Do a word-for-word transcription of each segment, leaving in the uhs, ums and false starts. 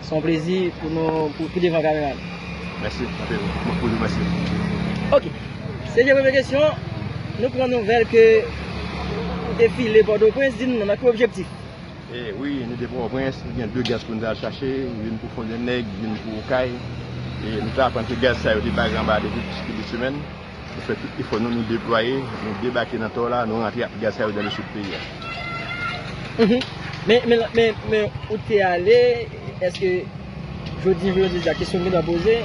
Se yon plezi pou nou, pou, pou devan kamera nou. Mèsi, anpil. Mwen pou nou, mèsi. Ok. Se premye kesyon. Nou pran nouvèl ke ou te file Pòtoprens, di nou nan ki objektif? E wi, nou te Pòtoprens, nou gen de gaz pou nou te al chache, youn pou Fondènèg, youn pou Okay. E nou te aprann ke gaz sa yo te bare anba depi plis ke de semèn. Nou fè tout efò nou, nou deplwaye, nou debake nan Tò la, nou rantre ak gaz sa yo nan lesid peyi a. Mhm. Men, men, men, men ou te ale, èske jodi, jodi a, kesyon m gen dwa poze,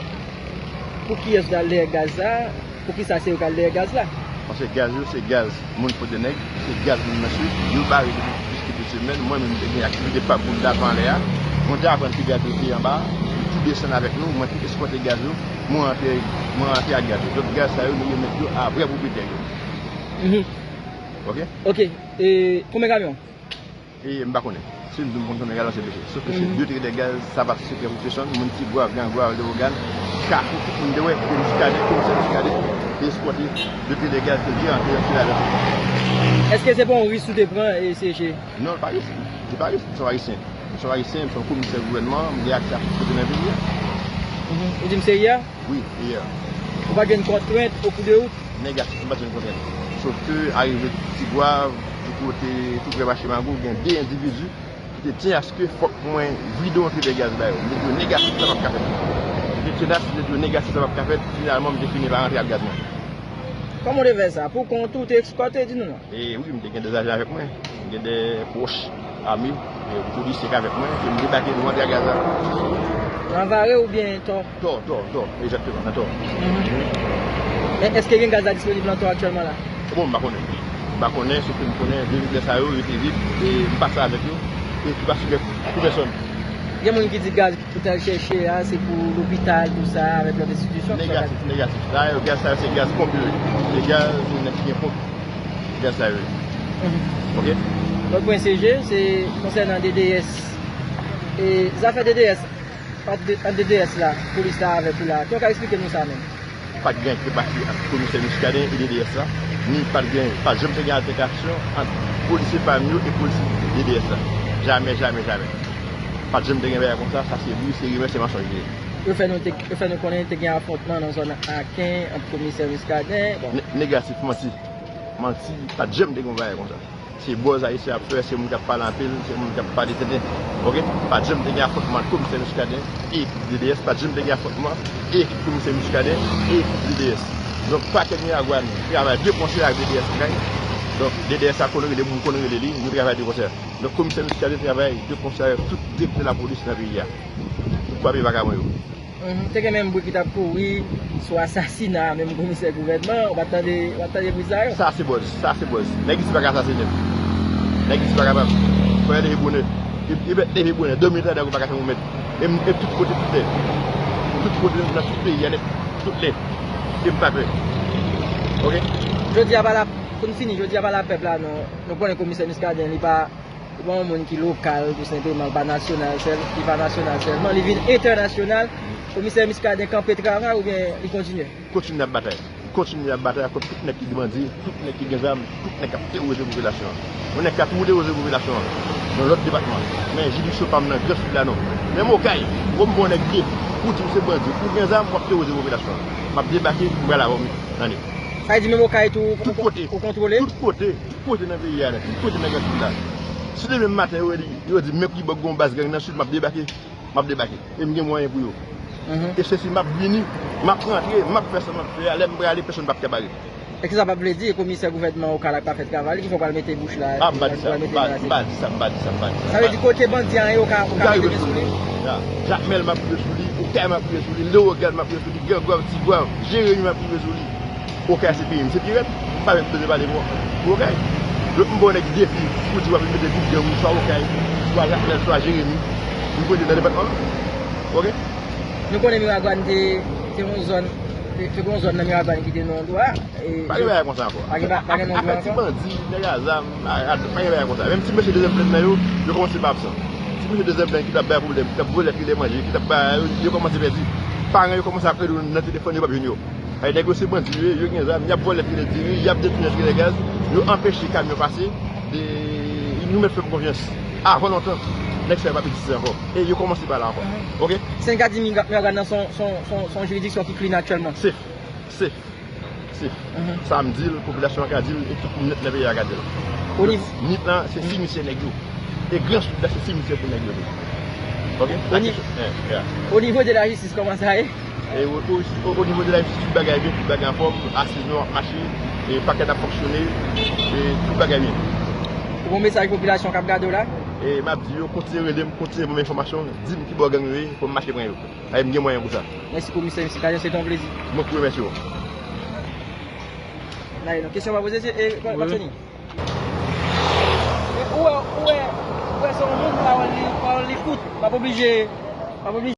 pou kiyès ou t al dèyè gaz la? Poukisa se yo k al dèyè gaz la? Paske gaz yo se gaz moun Fondènèg, se gaz moun nan Sid, yo bare depi plis ke de semèn. Mwen menm, m te gen aktivite pa pou m t ap anlè a. Mwen te aprann ke gaz yo te anba, yo tou desann avèk nou, mwen te eskòte gaz yo, mwen rantre, mwen rantre ak gaz yo. Donk gaz sa yo, nou remèt yo a vrè pwopretè yo. Mhm. Ok? Ok. E konbyen kamyon? E m pa konnen. Si m di m konn konbyen gaz, se peche. Sof ke se de tretè gaz, Savas, Sekrè, Pwofesyon, moun Tigwav, Gran Gwav, Lewogàn, Kafou, tout moun te wè, kote Miskaden, komisè Miskaden, te eskòte de tretè gaz, te vye antre nan Filadelfi. Èske se pa yon risk ou te pran, e, C G? Non, li pa risk. Li pa risk, se yon Ayisyen. Se yon Ayisyen, se yon komisè gouvènman, m gen aksè a tout kote nan peyi a. Mhm. Ou di m se yè? Wi, yè. Ou pa t jwenn kontrent o kou de wout? Negatif, m pa t jwenn kontrent. Sof ke arive Tigwav, tou kote, tou prè mache Mago, gen de endividi ki te tyen aske fòk mwen vide yon tretè gaz ba yo. M te di yo negatif, sa p ap ka fèt. Yo te tenas, m te di yo negatif, sa p ap ka fèt. Finalman, m te fini pa rantre ak gaz mwen. Kòman w te fè sa? Pou kont ou, te eskòte, di nou non. E wi, m te gen de zajan avèk mwen. M gen de pwòch ame, e, polisye k avèk mwen, ke m debake, nou antre ak gaz la. Nan Vare oubyen Tò? Tò, Tò, Tò, egzakteman, nan Tò. Men èske gen gaz la disponib nan Tò aktyèlman la? Bon, m pa konnen. M pa konnen, sof ke m konnen, de tretè sa yo, yo te vin, e m pase avèk yo, e ki pa sou lè pou pèsòn. Gen moun ki di gaz ou t al chèche a, se pou lopital, tou sa, avèk lòt enstitisyon, tou sa. Negatif, negatif. Dayè, gaz sa yo, se gaz ponp yo ye. Se gaz moun nan ki gen ponp. Gaz sa yo ye. Ok? Lòt pwen C G, se konsènan D D S. E zafè D D S, ant D D S la, polis la avèk ou la. Kòman w ka eksplike nou sa menm? Pa t gen antre pati ant komisè Muscadin e D D S la, ni pa t gen, pa t janm te gen altèkasyon ant polisye pa m yo e polisye D D S la. Jamè, jamè, jamè. Pa t janm te gen bagay konsa, sa se bri, se rimè, se mansonj li ye. Yo fè nou te, yo fè nou konnen te gen afwontman nan zòn Aken ant komisè Muscadin. Bon. Ne-, negatif, manti. Manti, pa t janm te gen yon bagay konsa. Se buzz Ayisyen ap fè, se moun k ap pale anpil, se moun k ap pale tenten. Ok? Pa t janm te gen afwontman ant komisè Muscadin e ekip D D S, pa t janm te gen afwontman e ekip komisè Muscadin e ekip D D S. Donk, pakèt Miragwàn travay de konsè ak D D S Okay. Donk, D D S a konn rele m, m konn rele li, nou travay de konsè. Donk, komisè Muscadin travay de konsè avèk tout direktè lapolis nan peyi a. Tout papye vakabon yo. Mhm. Te gen menm bri ki t ap kouri sou asasina menm komisè gouvènman, ou pa t tande, ou pa t tande bri sa yo? Sa se buzz, sa se buzz. Nèg isi pa ka asasinen m. Nèg isi pa kapab. Fò yo leve bonè. E, e leve bonè, dòmi tande ou pa ka fè yon mèt. E m, e tout kote, tout lè. Tout kote, nan tout peyi a nèt, tout lè. E m pa pè. Ok? Jodi a pa la, pou n fini, jodi a pa la pèp la, non. Nou konnen komisè Muscadin, li pa Li pa yon moun ki lokal, tou senpleman, li pa nasyonal sèl, li pa nasyonal sèlman, li vin entènasyonal. Komisè Muscadin kanpe travay oubyen li kontinye? Kontinye ap batay. Kontinye ap batay kont tout nèg ki bandi, tout nèg ki gen zam, tout nèg k ap teworize popilasyon an. Yon nèg ka toujou teworize popilasyon an nan lòt depatman. Men jiridiksyon pa m nan Gran Sid la non. Menm Okay, ou m bon nèg depi, ou di m se bandi, ou gen zam, w ap teworize popilasyon an. M ap debake, m pral avè w, men, tande. Sa vle di menm Okay tou, ou, ou kontwole? Tout kote. Tout kote nan peyi a, tout kote nan Gran Sid la. Si demen maten yo di, yo di men Pribòk gen yon baz gang nan Sid, m ap debake. M ap debake. E m gen mwayen pou yo. E se si m ap vini, m ap rantre, m ap fè sa m ap fè a, lè m prale, pèsonn p ap ka bare m. E kisa p ap vle di, komisè gouvènman Okay la k pa fè travay li, ki fè w pral mete bouch la, a, m pa di sa, m pa di sa, m pa di sa, m pa di sa. Sa vle di kote bandi a ye, ou ka, ou ka mete men sou li? Jakmèl m ap rive sou li, Okay m ap rive sou li, Lewogàn m ap rive sou li, Gran Gwav, Ti Gwav, Jeremi m ap rive sou li. Okay se peyi m, se pi rèd. M pa menm bezwen pale pou, pou Okay. Donk m ba yon nèg defi pou di w ap mete gwoup gang ou swa Okay, swa Jakmèl, swa Jeremi, pou pote nan depatman m. Ok? Nou konnen Miragwàn te, te yon zòn, te, te yon zòn nan Miragwàn ki te non dwa. Pa gen bagay konsa ankò. Pa gen, pa gen non dwa ankò. Afè ti bandi, nèg a zam, a, a, pa gen bagay konsa. Menm ti mesye dezyèm plèn nan yo, yo kòmanse pa absan. Ti mesye dezyèm plèn ki t ap bay pwoblèm, ki t ap vòlè, ki t ap manje, ki t ap bay, yo, yo kòmanse pèdi. Paran yo kòmanse ap rele w nan telefòn, yo p ap jwenn yo. Ay, nèg yo se bandi yo ye, yo gen zam, y ap vòlè tire diri, y ap detounen tire gaz, yo anpeche kamyon pase, e, nou mèt fè m konfyans. Avan lontan, Nèg sa yo p ap egziste ankò. E yo kòmanse pa la ankò. Ok? Sèn Kadi Myagan nan se yon, se yon, se yon, se yon jiridiksyon ki clean aktyèlman. Safe. Safe. Safe. Sa m di l, popilasyon an ka di l, e tout moun nèt nan peyi a ka di l. Nip lan, se simityè nèg yo. E Gran Sid la, se simityè pou nèg yo tou. Ok? O nivo de la jistis, kòman sa ye? E o, o, o, o nivo de la jistis, tout bagay byen, tout bagay anfòm, asiz nou ap mache, e pakèt ap fonksyone, e tout bagay byen. Ou gon mesaj popilasyon k ap gade w la? E m ap di yo, kontinye rele m, kontinye ban m enfòmasyon, di m ki bò gang yo ye, pou m mache pran yo. Ay, m gen mwayen pou sa. Mèsi komisè, mesye Kajan, se te yon plezi. Mwen ki remèsye w. N ale non. Kesyon pa poze, se, e, pa, pa Tony. E, ou wè, ou wè, ou wè se yon moun, pawòl li, pawòl li kout. P ap oblije, p ap oblije.